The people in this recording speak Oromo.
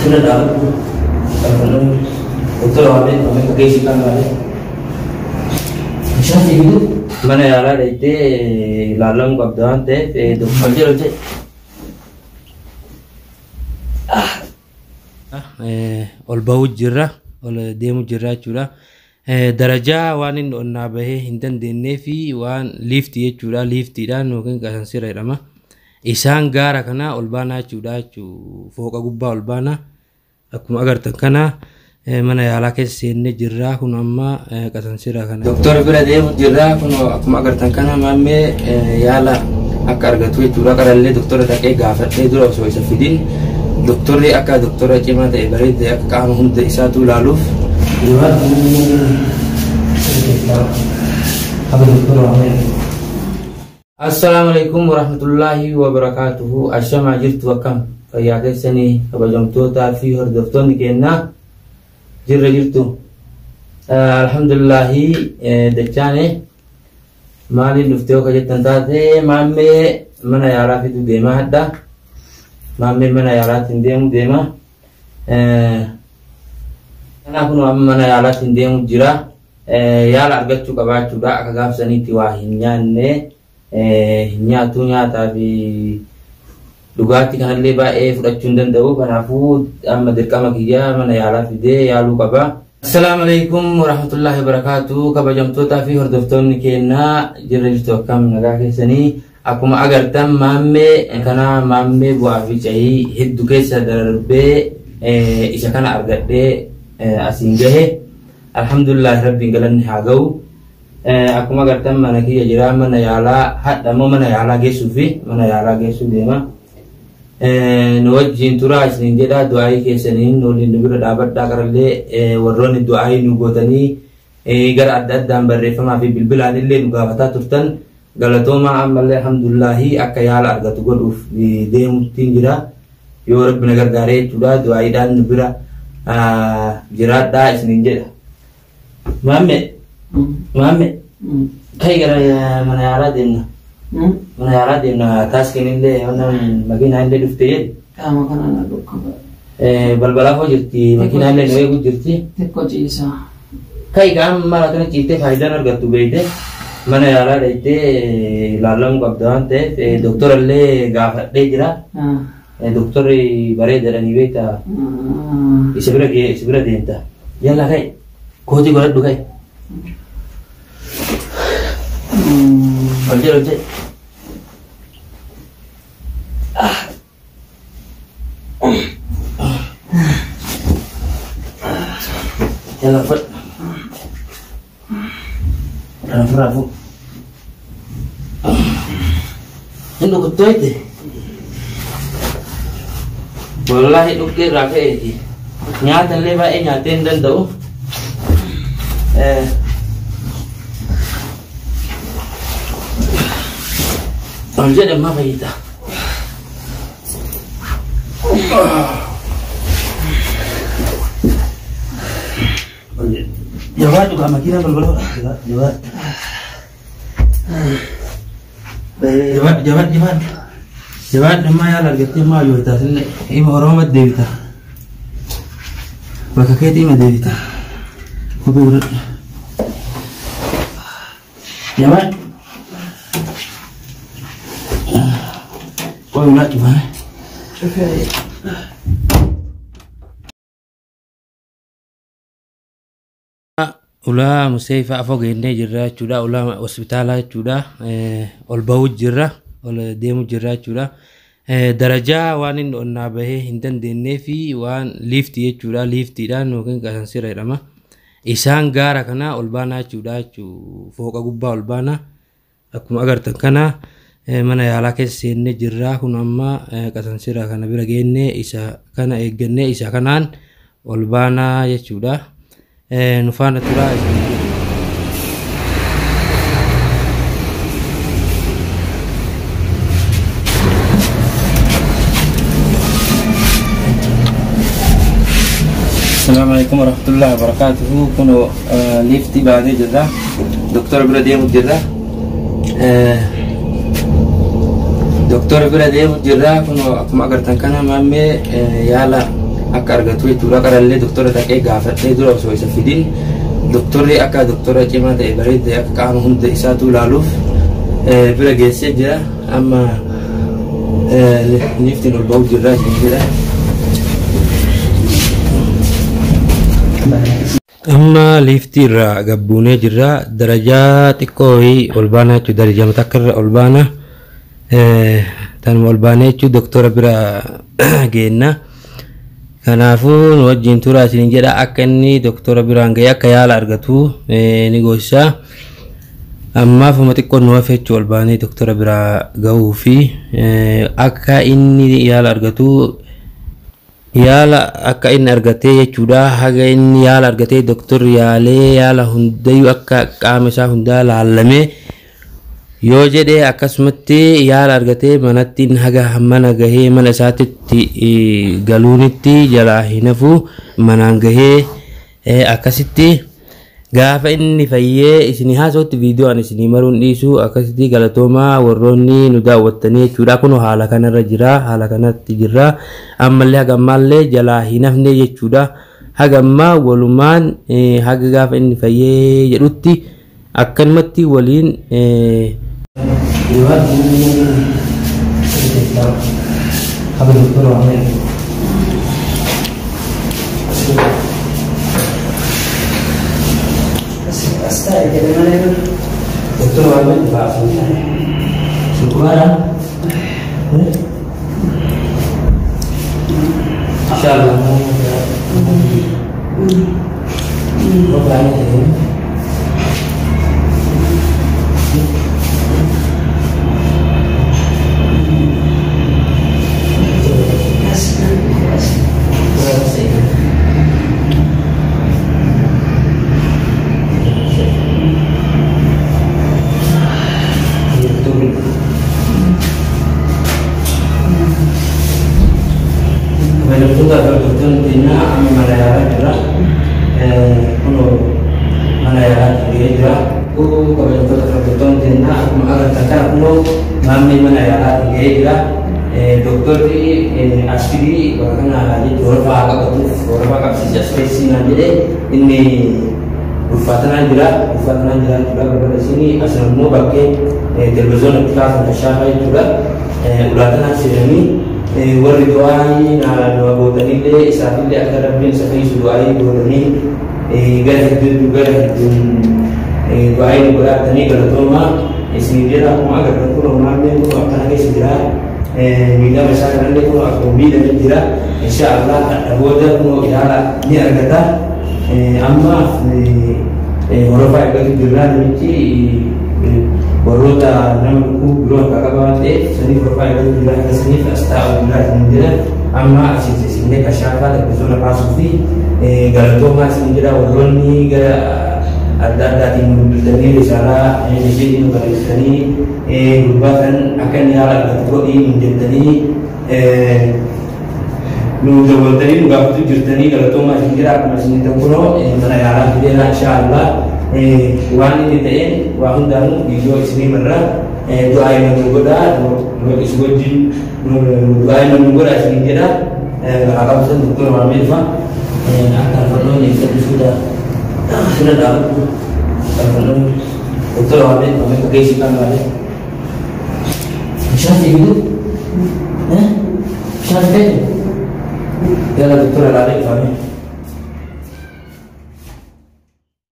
Sirra dhaabadhu. Doktora waamee waamee geessi kan waamee. Bishaan si fidu. Mana yaalaa dheettee ilaalamuu qabda waan ta'eef doktora jedhu jedhe. Ol bahuu jirra, ol deemuu jirra jechuudha. Darajaa waan inni onnaa bahee hin dandeenyee fi waan liiftii jechuudha. Liiftiidhaan yookiin qasansira jedhama. Isaan gaara kana ol baanaa jechuudha jechuu fooqa gubbaa ol baana. Akkuma agartan kana mana yaalaa keessa seennee jirra kun amma qasansira kana. Doktora bira deemu jirra kun akkuma agartan kana maammee yaala akka argatu jechuudha. Qarallee doktora dhaqee gaafadhee dura osoo isa fidin doktorri akka doktora cimaa ta'e bareedee akka qaama hunda isaatu ilaaluuf. Assalaamu alaikum warahmatullaahi wabarakaatuhu. Ashamaa jirtu akkam fayyaa keessanii kabajamtootaa fi hordoftoonni keenyaa jirra jirtu. Alhamdulillaahi dachaane maaliin dhuftee yoo jettan taate maammee mana yaalaa fiduu deemaa hadha. Maammee mana yaalaatiin deemu deema. Kanaaf kun amma mana yaalaatiin deemu jira. Yaala argachuu qabaachuudha akka gaafsaniitti waa hin nyaanne hin nyaatu nyaataa fi dhugaatii kanallee baay'ee fudhachuu hin danda'u. Kanaafuu amma dirqama kiyyaa mana yaalaa fidee yaaluu qaba. Assalaamu alaikum warahmatullaahi wabarakaatu. Kabajamtootaa fi hordoftoonni keenyaa jirra jirtu akkam nagaa keessanii. Akkuma agartan maammee kana maammee bu'aa fi cahii hedduu keessa darbee isa kana argadhee asiin gahe. Alhamdulillah rabbiin galanni haa ga'u. Akkuma agartan mana kiyya jira mana yaalaa hadha immoo mana yaalaa geessuu fi mana yaalaa geessuu deema. Nu wajjin turaa isiniin jedha du'aayii keessaniin waliin nu bira dhaabadhaa qarallee warroonni du'aayii nu gootanii gara adda addaan barreeffamaa fi bilbilaan illee nu gaafataa turtan galatoomaa ammallee alhamdulillaahi akka yaala argatu godhuuf deemuttiin jira. Yoo rabbi na gargaaree jechuudha du'aayiidhaan nu bira jiraadhaa isiniin jedha. Maamme maamme kai gara mana yaalaa deemna. Mana yaalaa deemna taaskiin illee makiinaa illee dhufte jedhi. Qaama kana na dhukkuba. Balbalaa koo jirti makiinaa illee nu eegu jirti. Xiqqoo ciisaa. Kai qaama mala kana ciittee faayidaan argattu beeyte mana yaalaa dheettee ilaalamuu qabda waan ta'eef doktora illee gaafadhee jira. Doktorri bareedaadhanii beekta isa bira isa bira deemta. Yalla kai kootii godhadhu kai. Ol jedhe ol jedhe. Yalla fudh. Rafu rafu. Hin dhukkubtoo jette? Wallahi dhukkee irraa ka'eeti. Nyaata illee baay'ee nyaatee hin danda'u. Ol jedhe ammaa fayyita. Jabaadhu kaa makiinaa balbala jabaadhu. Jabaadhu jabaadhu jabaadhu. Jabaadhu ammaa yaala argattee ammaa yoo taasillee ima Oromoo deebita. Bakka keetii ima deebita. Kophee godhadhu. Jabaadhu. Qoy ulaa cufame. Cufee. Ulaa Museefaa afoo geennee jirra jechuudha. Ulaa hospitaalaa jechuudha. Ol bahuu jirra. Ol deemuu jirra jechuudha. Darajaa waan inni onnaa bahee hin dandeenyee fi waan liiftii jechuudha. Liiftiidhaan yookiin qasansira jedhama. Isaan gaara kana ol baanaa jechuudha jechuu fooqa gubbaa ol baana. Akkuma agartan kana mana yaalaa keessa seennee jirra. Kun amma qasansira kana bira geennee isa kana eeggannee isa kanaan ol baanaa jechuudha. Nu faana turaa isin jedha. Assalamu alaikum warahmatullahi wabarakatuhu. Kun liiftii baanee jirra. Doktora bira deemu jirra. Doktora bira deemu jirra. Kun akkuma agartan kana maammee yaala akka argatu jechuudha. Qarallee doktora dhaqee gaafadhee dura osoo isa fidin doktorri akka doktora cimaa ta'e bareedee akka qaama hunda isaatu ilaaluuf bira geessee jira. Amma liftiin ol ba'u jirra isin jedha. Amma liiftii irraa gabbuunee jirra. Darajaa xiqqoo wayii ol baana jechuudha. Darajaa takka irra ol baana. Tanuma ol baanee jechuun doktora bira geenna. Kanaafuu nu wajjin turaa isin jedha akka inni doktora biraan ga'ee akka yaala argatu ni goosisa. Ammaaf uma xiqqoo nu hafe jechuun ol baanee doktora biraa ga'uu fi akka inni yaala argatu yaala akka inni argatee jechuudha. Haga inni yaala argatee doktorri yaalee yaala hundayyuu akka qaama isaa hundaa laallamee yoo jedhee akkasumatti yaala argatee manatti inni haga mana gahee mana isaatitti galuunitti jalaa hin hafu manaan gahee akkasitti gaafa inni fayyee isinii haasa'utti viidiyoo ani isinii maruun dhiisu akkasitti galatoomaa warroonni nu daawwattanii jechuudha. Kun haala kanarra jira, haala kanatti jira. Ammallee haga ammaallee jalaa hin hafne jechuudha. Haga ammaa walumaan haga gaafa inni fayyee jedhutti akkanumatti waliin As taa'e jedhe malee. Doktor Muhammad Baasu. Shukran. Inshallah. As as. Kabajamtoota hordoftoonni keenyaa amma mana yaalaa jira. Kunoo mana yaalaa gahee jira. Kabajamtoota hordoftoonni keenyaa akkuma agartan kana kunoo maammee mana yaalaa gahee jira. Doktorri as fidii bakka kana jechuun horofaa qabatuuf horofaa qabsiise as keessi naan jedhee inni ulfaatanaa jira. Ulfaatanaa jira jechuudha. Balbala isinii as immoo bakkee televezyiyoona itti kaasan kashaafaa jechuudha. Ulaatanaa seenanii warri du'aayii nama gootanillee isaafillee akka rabbiin isa fayyisu du'aayii gootanii gara hedduutu gara hedduun du'aayii nu godhaatanii galatoomaa isin jedha. Akkuma agartan kun maammeen kun akkana keessa jira. Miidhama isaa kanallee kun akkuma miidhame jira. Insha Allah hadha booda kun yaala ni argata. Amma horofaa eeggatu jirra namichi warroota nama dhukkubu biroo akka qabaa ta'e saniif horofaa eeggatu jira akka saniif as taa'u jira isin jedha. Amma asiin isinillee kashaafaa televezyiyoona kaasuu fi galatoomaa isin jedha warroonni gara adda addaatiin nu bilbiltanii risaalaa meesheetiin nu barreessitanii gurbaa kan akka inni yaala argatu godhii nu jettanii nu dawwaltanii nu gaafatu jirtanii galatoomaa isin jedha. Akkuma isin jettan kunoo mana yaalaa fideera insha Allah. Waan inni ta'een waa hundaanuu viidiyoo isinii marra du'aa nu godhaa nu isin wajjin du'aa nu godhaa isin jedha. Aqabsan doktora Maamee dhufa akka alfannoonni ibsa dhufuudha. Sina dhaabatu alfannoonni doktora Maamee dhufa akka geessi kan malee. Bishaan si fidu? Bishaan si fidu? Yala doktora laalee dhufa.